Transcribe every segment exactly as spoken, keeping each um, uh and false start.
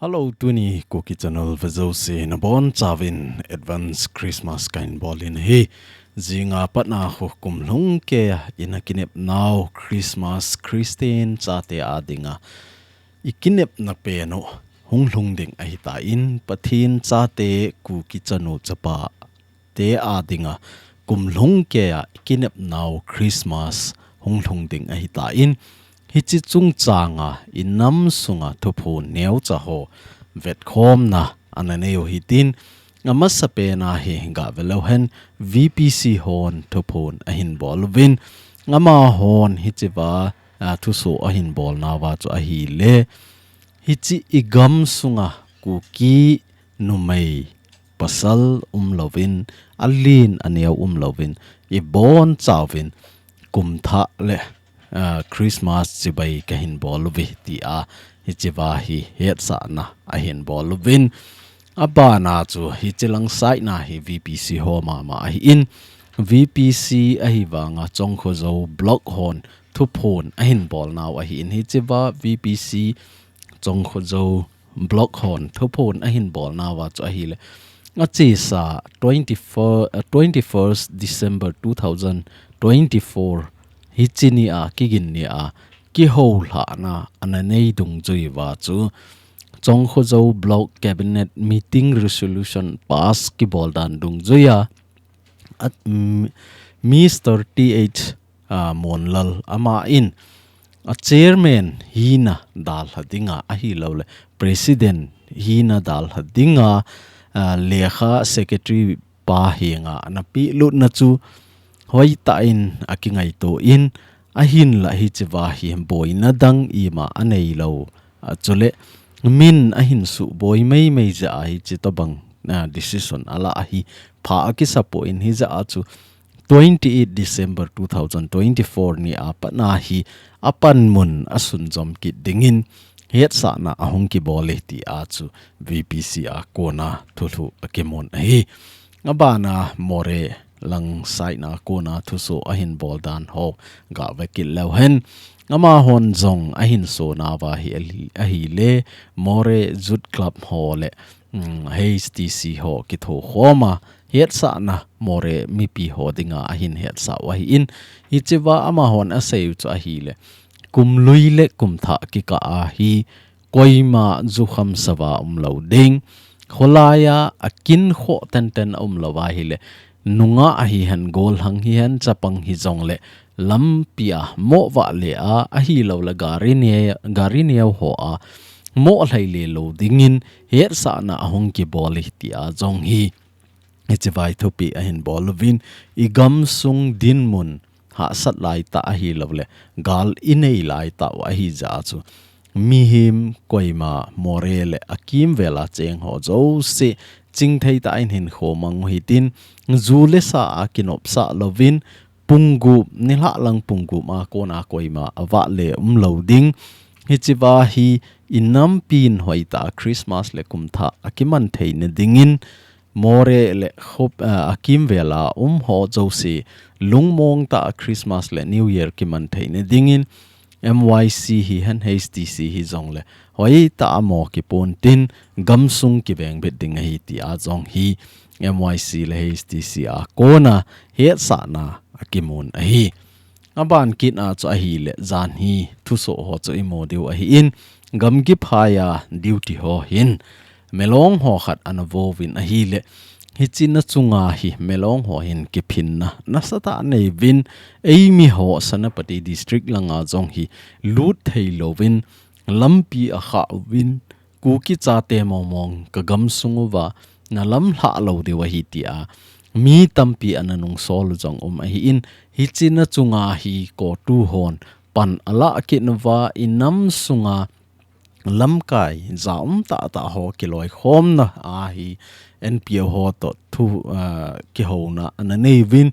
Hello, tuni Kuki Channel vejouse nabonchauvin Advance Christmas kahin bolin ahi. Jinga patna khu kumlhung keiya ina kinep nau Christmas Christian chate a dinga ikinepna pen u hunglhung ding ahitan, Pathen chate Kuki chanu chapa te a dinga kumlhung keiya ikinep nau Christmas hunglhung ding ahitan, hiche chungchanga inam sunga thuphon neocha ho vetkhomna ana nei u hitin, amasapen a hi gave leuhen V P C hon thuphon ahin bol uvin, amahon hichea, a, thusoh ahin bolnauva chu ahile, hiche igam sunga Kuki numei pasal umlouvin, alen aneo umlouvin, ibonchauvin, kumthah le, a, Christmas chibai kahin bol uve tia, hichea hi hetsahna ahin bol uvin. Abana chu hiche lang saina hi V P C ho mama ahin, V P C ahivanga Chongkhojo block hon thuphon ahin bolnau ahin, hichea V P C Chongkhojo block hon thuphon ahin bolnauva chu ahile, achesa twenty-four, uh, twenty-first December two thousand twenty-four, hiche nia, kigin nia, kihoulhahna ana nei dungjuiva chu Chongkhojo Block Cabinet Meeting Resolution pass kibol dan dungjuia, at, mm, Mister T H, ah, Monlal aman a chairman hina dalha dinga ahilouleh President hina dalha dinga, ah, lekha secretary pa henga ana pelutna chu hoitah in akingaito in, ahinlah hichea hi boina dang ima aneilou, a, chule min ahin suboi maimai jeh a hiche tobang, a, decision ala ahi pha akisapoi, hijeh a chu twenty-eight December two thousand twenty-four nia patna hi apanmun asunjom kit dingin hetsahna ahung kibol e tia chu V P C a kona thulhuh akimun ahi. Abana Moreh lang saina kona thusoh ahin bol dan ho gave kit leuhen, amahon jong ahin sonauva hi ahi, ahile Moreh Youth Club ho le, mm, H T C ho kithokhoma hetsahna Moreh mipi ho dinga ahin hetsah u ahin, hichea amahon aseiu chu ahile, kumlui le kumthah kikah a hi koima jukham sava umlou ding, kholaiya akinkhoh tenten aumlouva ahile, nungah hihen, gollhang hihen, chapang hijongle, lampia moh vahle a, ahilouleh gari ne, gari neo hoa moh lhaile lou dingin hetsahna ahung kibol e tia jong hi hichea hi thupi ahin bol uvin, igamsung dinmun hahsat laitah ahilouleh gal inei laitah u ahijeh a chu mihem koima Moreh le akimvel a cheng ho jouse chingthei tah in hinkho mang u hitin, ju le sa a kinopsah louvin, pung gup, nilhah lang pung gup a kona koima avahle umlou ding. Hichea hi inampin hoitah a Christmas le kumthah akiman theina dingin, Moreh le khop, ah, akimvel a um ho jouse lungmong tah a Christmas le New Year kiman theina dingin, M Y C hihen, H T C hijongle hoitah a mo kipon tin, gamsung kivengbit ding ahi tia jong hi M Y C le H T C a kona hetsahna akimun ahi. Aban kit a chu ahile, jan hi thusoh ho chu imu diu ahin, gamgi phaiya duty ho hin melong ho khat ana vouvin ahile, hiche na chunga hi melong ho hin kiphinna nasatah aneiyuvin, eimi ho Senapati District langa jong hi lut theilouvin lampi akhah uvin, Kuki chate mongmong kagamsung uva nalamlhah lou diu ahi tia mi tampi ana nungsol u jong um ahin, hiche na chunga hi CoTU hon pan alah kit uva inam sunga lamkai jaum tahtah ho kiloikhomna a hi N P O ho toh thu, ah, kihouna ana neiyuvin,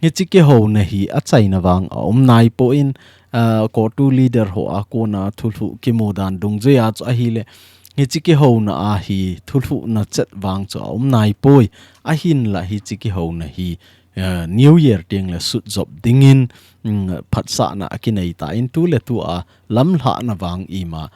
hiche kihouna hi achaina vang aum naipoi, ah, CoTU leader ho a kona thulhuh kimu dan dungjuiya chu ahile, hiche kihouna a hi thulhuhna chet vang chu aum naipoi, ahinlah hiche kihouna hi, ah, New Year tengle sutjop dingin, mm, phatsahna akinei tan, tuletua lamlhahna vang ima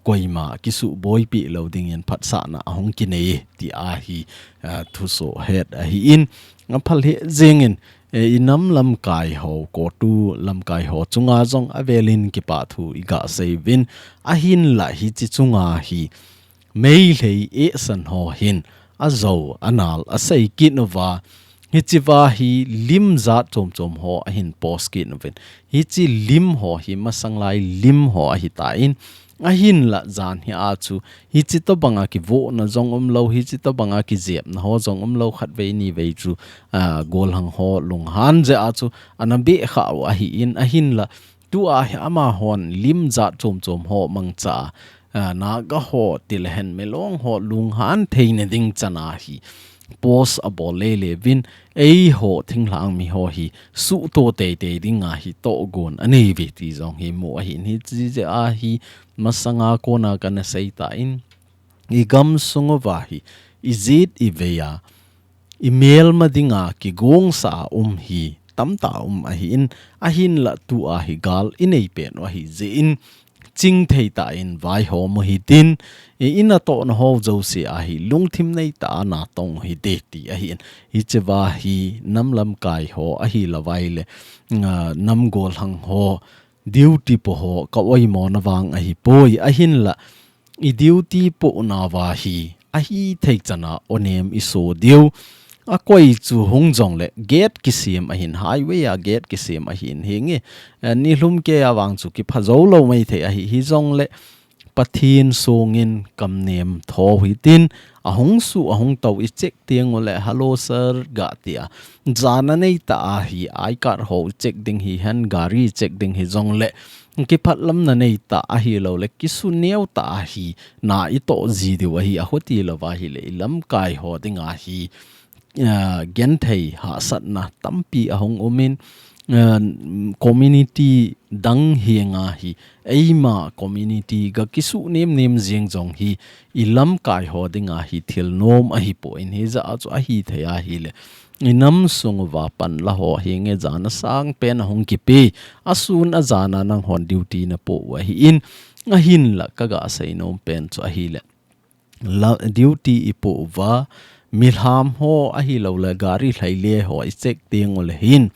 koima kisuhboipi lou dingin phatsahna ahung kinei ti ahi, ah, thusoh het ahin, aphal hih jengin, eh, i nam lamkai ho, COTU lamkai ho chunga jong avelin kipathu i gasei uvin, ahinla hiche chunga hi Meitei eisan ho hin ajou anal asei kit uva, hichea hi lim jat chom chom ho ahin post kit uvin. Hiche lim ho hi masang lai lim ho ahitan, ahinla jan hi a chu, hiche tobanga kivohna jong umlou, hiche tobanga kijepna ho jong umlou, khatvei nivei chu, ah, golhang ho lunghan jeh a chu, ana beh khah u ahin, ahinla, tua hi amahon lim jat chom chom ho mangcha, ah, Naga ho tilehen Milong ho lunghan theina ding chana hi post abol lele uvin, eiho thinglhang mi ho hi suhto teitei dinga hi tohgon anei uve ti jong hi mu ahin, hiche jeh a hi masanga kona kana seitan, i gamsung uva hi i jet i vei a, i melma dinga kigongsa a um hi tamtah um ahin, ahinla tua hi gal i nei pen u ahi jeh in, chingthei tah in vaihom u hitin, i, i natohna ho jouse a hi lungthim neitah a natong u hite ti ahin. Hichea hi nam lamkai ho ahilouvai le, ah, nam golhang ho, duty po ho ka oimona vang ahipoi, ahinla i duty pohna uva hi ahithei chana onem i so diu. Akoi chu hung jongle gate kisem ahin, highway a gate kisem ahin, hinge, eh, nilhum kei a vang chu kipha jou lou maithei ahi, hijongle Pathen songin kamnem tho hitin, ahung suh, ahung tou i check teng ule, "Hello sir," ga tia. Jana neitah a hi I card ho i check ding hihen, gari i check ding hijongle, kiphatlamna neitah ahiloule, kisuneu tah a hi na i toh ji diu ahi, ahuti louva ahile, i lamkai ho dinga hi, ah, genthei hahsatna tampi ahung umin, ah, community dang henga hi, eima community ga kisuh nem nem jeng jong hi, i lamkai ho dinga hi thil nom ahipoi, hijeh a chu ahithei ahile, i nam sung uva panla ho hinge jana sangpen ahung kipe, asun ajana nanghon duty napoh u ahin, ahinla ka gasei nom pen chu ahile, la, duty i poh uva, milham ho ahiloule gari lhaile ho i check teng ule hin,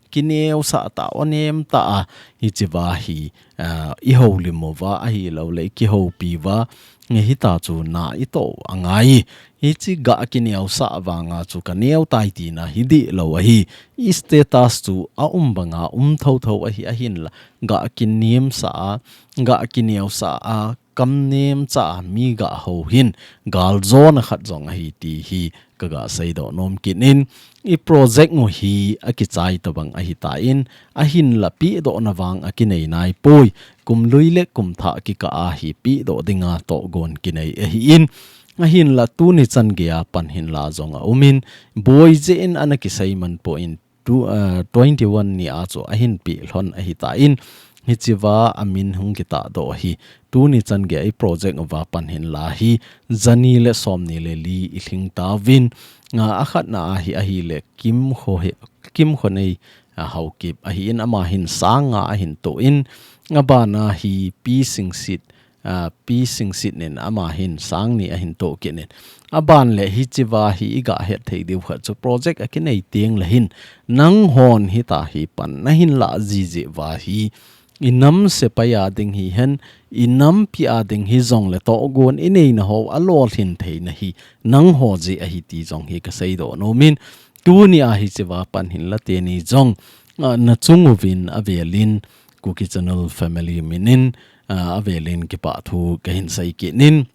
kineosah tah, onem tah a, hichea hi, ah, i houlim uva ahiloule i kihoupi uva, nge hita chu na i toh u angai. Hiche ga kineosah vanga chu ka neo tai tina hi dihlou ahi. I status chu aum banga um thotho ahi, ahinla ga kinemsah a, ga kineosah a, kamnemcha a mi ga hou hin galjona khat jong ahi ti hi ka gasei doh nom kit in, i project u hi akichai tobang ahitan, ahinla pehdohna vang akinei naipoi, kum lui le kum thah kikah a hi pehdoh dinga tohgon kinei ahin, ahinla tuni chan geiya pan hinla jong aumin, boi jeh in ana kisei man poi, tu, ah, twenty-one ni a chu ahin peh lhon ahitan, hichea amin hung kitahdoh hi, tuni chan geiya i project uva pan hinla hi, jani le somni le li i lhing tauvin, ah, akhatna a hi ahile Kimkho hi, Kimkhonei, ah, Haokip ahin, ama hin sang nga ahin toh in, abana hi Pi Singsit, ah, Pi Singsit nin ama hin sang ni ahin toh kit in. Aban le hichea hi i gahet thei diu khat chu project akinei teng le hin, nanghon hita hi pan nahin lah jiji uva hi, i nam sepai a ding hihen, i nampi a ding hijongle tohgon i neina ho alolhin theina hi nangho jeh ahi ti jong hi kasei doh nomin, tuni a hichea pan hinla teni jong, ah, nachung uvin avelin Kuki Channel family minin, ah, avelin kipathu kahin sei kit in,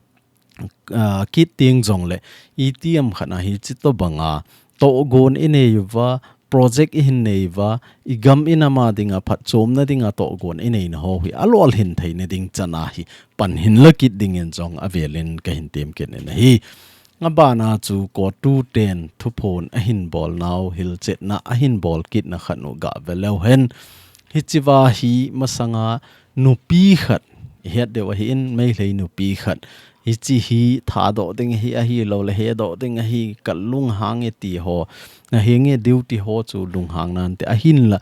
ah, kit teng jongle, itiham khat a hiche tobanga tohgon i nei uva, project i hin nei uva, i gam i nam a dinga phatchomna dinga tohgon i neina ho hi alolhin theina ding chan a hi pan hinla kit dingin jong avelin kahin tem kit in ahi. Abana chu COTU ten thuphon ahin bol nau, hilchetna ahin bol kitna khat u gave leu hen. Hichea hi masanga nupi khat, i het diu ahin, Meitei nupi khat. Hiche hi thadoh ding ahi, ahiloule hedoh ding ahi, ka lunghang e ti ho. Ahinge duty ho chu lunghang nante ahinla.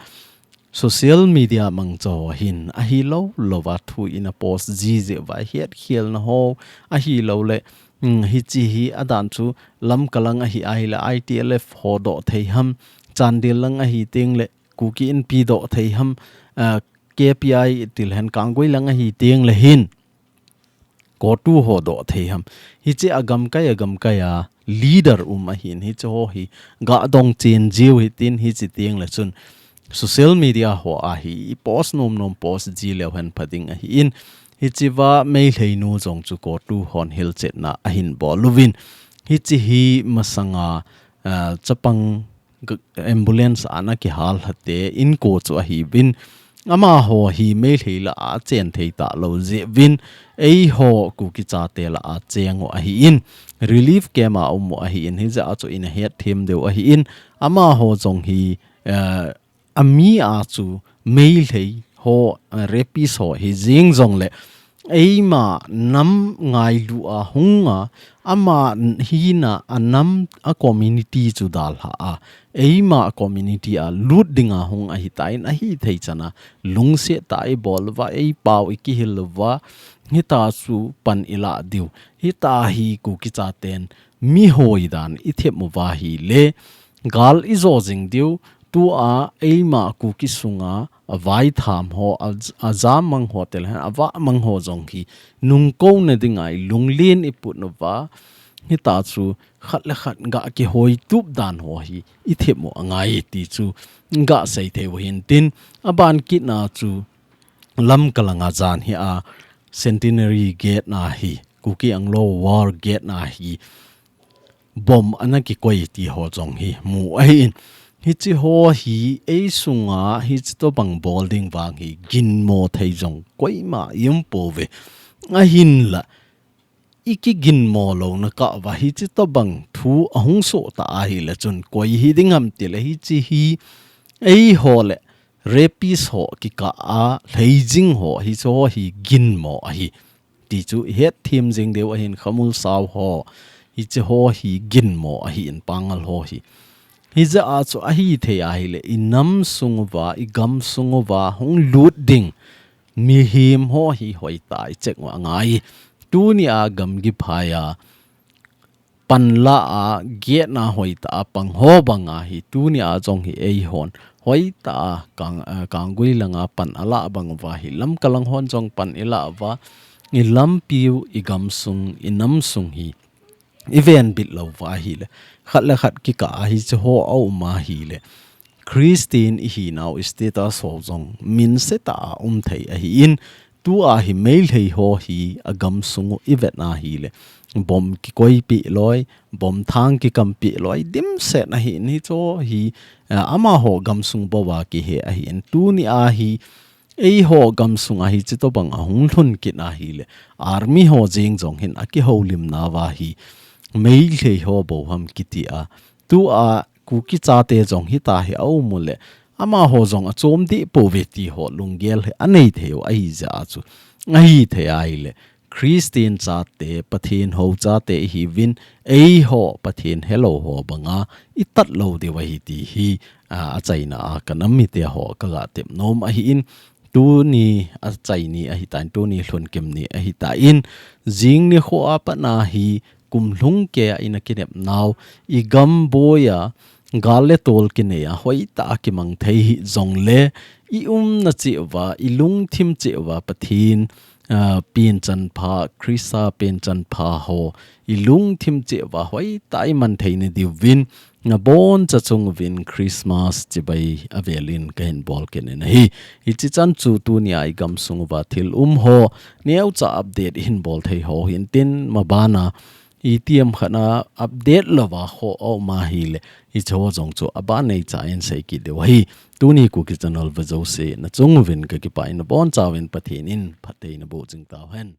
social media mangcha ho hin ahilou louva thu ina post ji jeh uva hiat khial na ho ahilou le, um, hichi hi adan chu Lamka lang ahi ahile I T L F ho doh thei ham, Chandel lang ahi teng le Kuki Inpi doh thei ham, uh, K P I til hen Kanggui lang ahi teng le hin CoTU ho doh thei ham. Hichi a gamkai a gamkai a leader um ahin hichi ho hi ga dong chen jiu hitin hichi teng le chun social media ho a hi i post nom nom post ji leu hen pha ding ahin hichi va Meitei nu jong chu CoTU hon hilchetna ahin bol uvin hichi hi masanga, ah, chapang g-, ambulance ana kihal hate inko chu ahi vin. Amaho hi Meitei la a chen thei talou jeh vin. Eiho Kuki chate la a cheng u ahin. Relief camp a um u ahin. Hijeh a chu ina het them diu ahin. Amaho jong hi, eh, ami a chu Meitei ho, eh, rapist ho hi jing jong le eima nam ngailu a hung a, ama hina a nam a community chu dalha a, eima a community a lut ding a hung ahi tan ahi thei chana lungset tah a i bol uva, ei pau i kihil uva, hita chu pan i la diu. Hita hi Kuki chaten mi hoi dan i them uva hi le, gal i jo jing diu, tua eima Kuki sunga a vaitham ho, a, a jam mang ho tel hen, a vah mang ho jong hi nungko na dinga i lunglen i put uva, hita chu khat le khat ga kihoi tup dan ho hi i them u angai ti chu ga sei thei u hin tin, a ban kit na chu Lamka langa jan hi a Centenary Gate na hi, Kuki Anglo War Gate na hi, bomb ana kikoi ti ho jong hi mu ahin. Hichi ho hi ei sunga hichi tobang bol ding vang hi ginmo thei jong koima i um pouve. Ahinla, i kiginmo louna kah uva hichi tobang thu ahung soh ta ahile chun koi hi ding ham tile hichi hi eiho le rapist ho kikah a lhei jing ho hichi ho hi ginmo ahi. Ti chu i het them jing diu ahin khamul sao ho. Hichi ho hi ginmo ahin pangal ho hi. Hijeh a chu ahi thei ahile i nam sung uva, i gam sung uva hung lut ding mihem ho hi hoitah a i check u angai. Tuni a gamgi phai a pan la a gate na hoitah a pang ho banga hi tuni a jong hi eihon hoitah a Kang, eh, Kanggui langa pan a la bang uva hi Lamka lang hon jong pan i la uva, i lampiu, i gam sung, i nam sung hi i ven bit lou uva ahile, khat le khat kikah a hichi ho a um ahile, Christian i hinau i status ho jong minse tah a um thei ahin, tua hi Meitei ho hi a gam sung u i vet na hile, bomb kikoi pi loi, bomb thang kikam pi loi, dimset ahin hichi ho hi, eh, amaho gam sung bou a kihe ahin, tuni a hi, eiho gam sunga hichi tobang ahung lhun kit ahile, army ho jeng jong hin a kihoulim nauva hi, Meitei ho bou ham kiti a, tua Kuki chate jong hita hi a um u le, amaho jong a chom deh pouve ti ho lunggel hi a nei thei u ahi jeh a chu, ahi thei ahile, Christian chate, Pathen hou chate i hiuvin, eiho Pathen helou ho banga i tat lou diu ahi ti hi, a, a chaina a ka nam mite ho ka ga tep nom ahin, tuni a chai ni ahi tan, tuni lhun kim ni ahi tan, jing nikho a pat na hi kum lhung kei a i na kinep nau, i gam boi a, gal le tol kinei a, hoitah a kimang thei hi jong le, i umna cheh uva, i lungthim cheh uva, Pathen, ah, penchan pha, Christa penchan pha ho, i lungthim cheh uva, hoitah a i man thei na diuvin, na boncha chung uvin Christmas chibai a velin ka hin bol kit in ahi. Hichi chan chu tuni a i gam sung uva thil um ho, neocha update i hin bol thei ho hin tin, ma bana, itiham khat na update louva ho a um ahile, hichi ho jong chu a ban nei cha in sei kit diu ahi. Tuni Kuki Channel ve jouse na chung uvin ka kipah in, na boncha uvin Pathen in phatthei na boh jing tau hen.